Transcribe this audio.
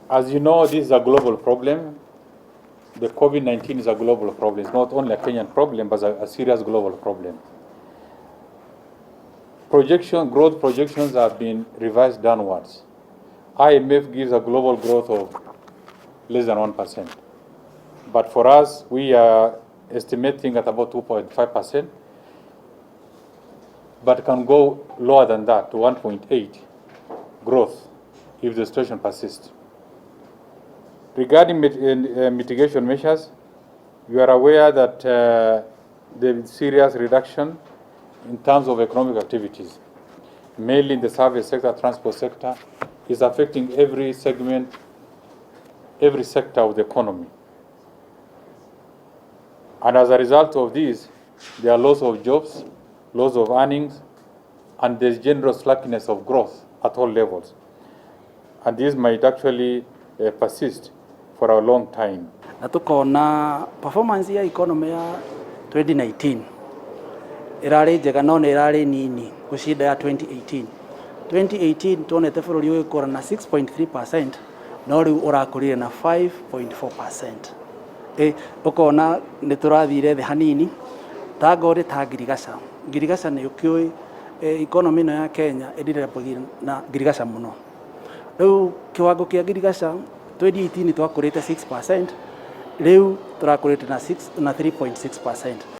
As you know, this is a global problem. The COVID-19 is a global problem. It's not only a Kenyan problem, but a serious global problem. Growth projections have been revised downwards. IMF gives a global growth of less than 1%. But for us, we are estimating at about 2.5%, but can go lower than that to 1.8 growth if the situation persists. Regarding mitigation measures, you are aware that there is serious reduction in terms of economic activities, mainly in the service sector, transport sector, is affecting every segment, every sector of the economy. And as a result of this, there are loss of jobs, loss of earnings, and there's general slackness of growth at all levels. And this might actually persist for a long time. Na tukona performance ya economy ya 2019 ĩrarĩ njega, no nĩ ĩrarĩ nini gũcinda ya 2018. 2018 tuonete bũrũri ũgĩkũra na 6.3%, no rĩu ũrakũrire na 5.4%. Ũkona nĩ tũrathire thĩ hanini ta ngorĩ ta ngirigaca. Ngirigaca nĩ ũkĩũĩ economy ĩno ya Kenya ĩndirabagio na ngirigaca mũno. Rĩu kiwango kĩa ngirigaca 2018 twakũrĩte 6%, rĩu tũrakũrĩte na 6 na 3.6%.